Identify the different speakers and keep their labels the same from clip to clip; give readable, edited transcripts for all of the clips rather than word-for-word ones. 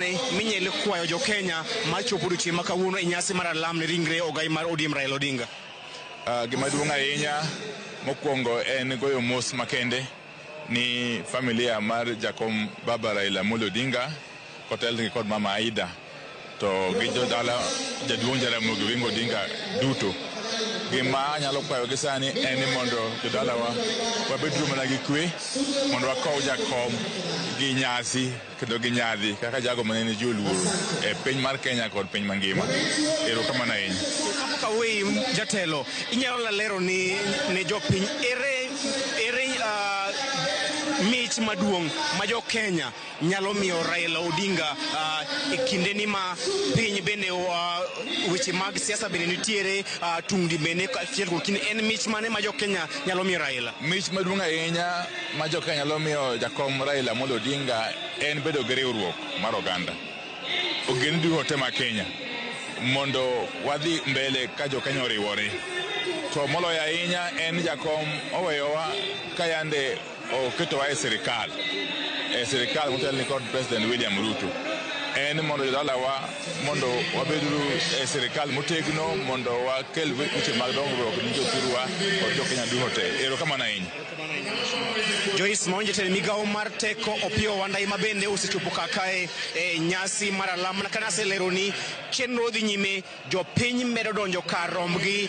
Speaker 1: Minyalo kwayo jo Kenya mar chopo odiochieng' ma kawuono e nyasi mar alam ne ringre ogai mar ODM Raila Odinga.
Speaker 2: Gima duong' ahinya mokwongo en goyo mos makende ni familia mar jakom baba Raila Amolo Odinga kotelnegi kod mama Aida to gi jodala jaduong' Jaramogi Oginga Odinga duto. Gima anyalo kwayogi sani en ni mondo jodalawa wabeduru mana gi kwe mondo wakow jakom gi nyasi kendo gi nyadhi kaka jago mane ji oluoro e piny mar Kenya kod piny mangima. Erokamano ahinya.
Speaker 1: Kapok aweyi jatelo, inyalo lero ni ne jopiny ere mich maduong' ma jo Kenya nyalo miyo Raila Odinga e kinde ni ma piny bende weche mag siasa bende nitiere tungni bende achiel kuom kinde en mich mane ma jo Kenya nyalo miyo Raila?
Speaker 2: Mich maduong' ahinya ma jo Kenya nyalo miyo jakom Raila Amolo Odinga en bedo gi riwruok mar oganda. Ogendni duto te ma Kenya mondo wadhi mbele ka jo Kenya oriwore. To moloyo ahinya en jakom oweyowa ka yande oketowa e sirikal. E sirikal motelni kod President William Ruto. En mondo jodalawa mondo wabeduru e sirikal motegno mondo wakel weche mag dongruok ni jothurwa kod jo Kenya duto te. Erokamano ahinya.
Speaker 1: Joyce Maonje, jatend migawo mar teko Opiyo Wandayi ma bende osechopo kaka e nyasi mar alam mana kana aselero ni chenro dhi nyime jopiny medo donjo kar rombgi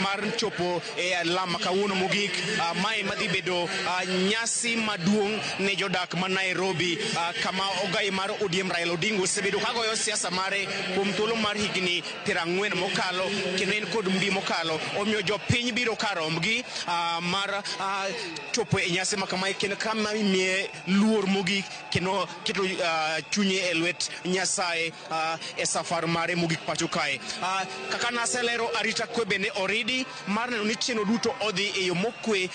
Speaker 1: mar chopo e alam ma kawuono mogik. Mae madhi bedo nyasi maduong' ne jodak ma Nairobi, kama ogai mar ODM Raila Odinga osebedo kagoyo siasa mare kuom thuolo mar higni 40 mokalo kendo en kod mbi mokalo. Omiyo jopiny biro kar rombgi mar chopo e nyasi ma kamae kendo kama imiye luor mogik kendo keto chunye e lwet Nyasaye e safar mare mogik pacho kae. Kaka naselero, arita kwe bende oridi mar neno ni chenro duto odhi e yo mokwe.